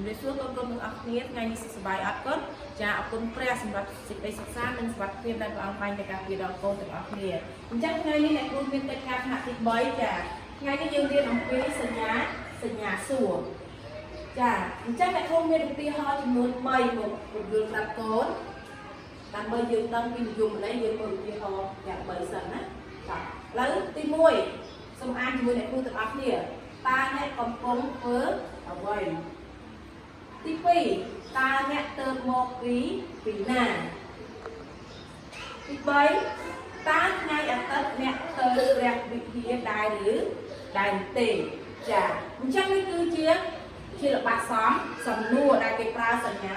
ជំរាបសួរកូនកូនទាំងអស់គ្នាថ្ងៃនេះសុខសប្បាយអត់កូនចាអរគុណព្រះសម្រាប់សេចក្តីសុខសាន្តនិងសុវត្ថិភាពដែលព្រះអង្គបាញ់ទៅការពារដល់កូនទាំងអស់គ្នាអញ្ចឹងថ្ងៃនេះអ្នកគ្រូមានកិច្ចការថ្នាក់ទី3ចាថ្ងៃនេះយើងរៀនអំពីសញ្ញាសញ្ញាសួរចាអញ្ចឹងអ្នកគ្រូមានឧទាហរណ៍ចំនួន3មកពន្យល់ប្រាប់កូនដើម្បីយើងដឹងពីនិយមន័យយើងមើលឧទាហរណ៍យ៉ាង3សិនណាបាទឥឡូវទី1សូមអានជាមួយអ្នកគ្រូទាំងអស់គ្នាតើអ្នកកំពុងធ្វើអ្វី ទី2តើអ្នកទៅមកពីពីណាទី3តើថ្ងៃអាទិត្យអ្នកទៅព្រះវិហារដែរឬដែរទេចាអញ្ចឹងនេះគឺជាជាល្បះសំសំណួរដែលគេប្រើសញ្ញា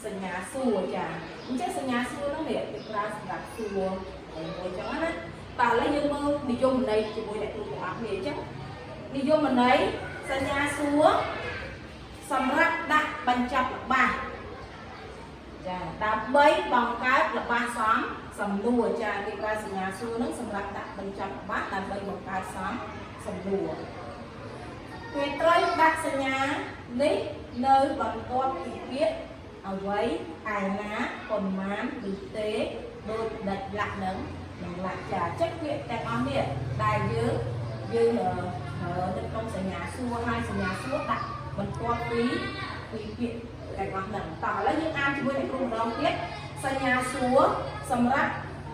សញ្ញាសួរចាអញ្ចឹងសញ្ញាសួរហ្នឹងនេះគេប្រើសម្រាប់សួរមួយអញ្ចឹងណាតើឥឡូវយើងមើលនិយមន័យជាមួយអ្នកគ្រូទាំងអស់គ្នាអញ្ចឹងនិយមន័យសញ្ញាសួរ សម្រាប់ដាក់បញ្ចប់ល្បះចាដើម្បីបង្កើតល្បះសំសំណួរចាគេប្រើសញ្ញាសួរនឹងសម្រាប់ដាក់បញ្ចប់ល្បះដើម្បីបង្កើតសំសំណួរគេត្រូវដាក់សញ្ញានេះនៅបន្ទាប់ពីពាក្យអ្វីឯណាប៉ុន្មានឬទេដូចដាច់លាក់នឹងនឹងលាក់ចាចឹងពាក្យទាំងអស់នេះដែលយើងយើងនៅក្នុងសញ្ញាសួរហើយសញ្ញាសួរដាក់បន្ទាប់ពីពីពាក្យទាំងអស់ហ្នឹងតោះឥឡូវយើងអានជាមួយអ្នកគ្រូម្ដងទៀតសញ្ញាសួរសម្រាប់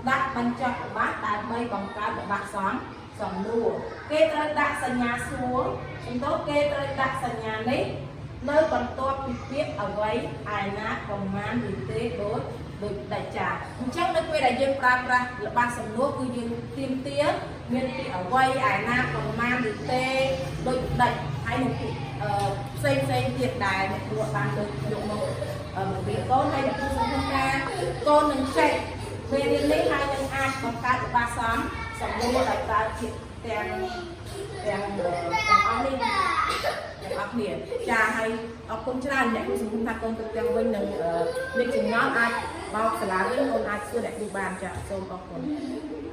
ដាក់បញ្ចប់ល្បះដើម្បីបង្កើតល្បះសំសំណួរគេត្រូវដាក់សញ្ញាសួរសំដៅគេត្រូវដាក់សញ្ញានេះនៅបន្ទាប់ពីពាក្យអ្វីឯណាប្រមាណឬទេដូចដូចដាច់ចាអញ្ចឹងនៅពេលដែលយើងប្រើប្រាស់ល្បះសំណួរគឺយើងទាមទារមានពាក្យអ្វីឯណាប្រមាណឬទេដូចដាច់ហើយនឹងពាក្យអឺផ្សេងផ្សេងទៀតដែលអ្នកគ្រូបានលើកយកមកមករៀនកូនហើយអ្នកគ្រូសង្ឃឹមថាកូននឹងចេះមេរៀននេះហើយនឹងអាចបង្កើតល្បះសំសំណួរដោយប្រើពាក្យទាំងទាំងទាំងអស់នេះទាំងអស់គ្នាចាហើយអរគុណច្រើនអ្នកគ្រូសង្ឃឹមថាកូនទៅផ្ទះវិញនឹងមានចម្ងល់អាចមកសាលាវិញកូនអាចសួរអ្នកគ្រូបានចាសូមអរគុណ។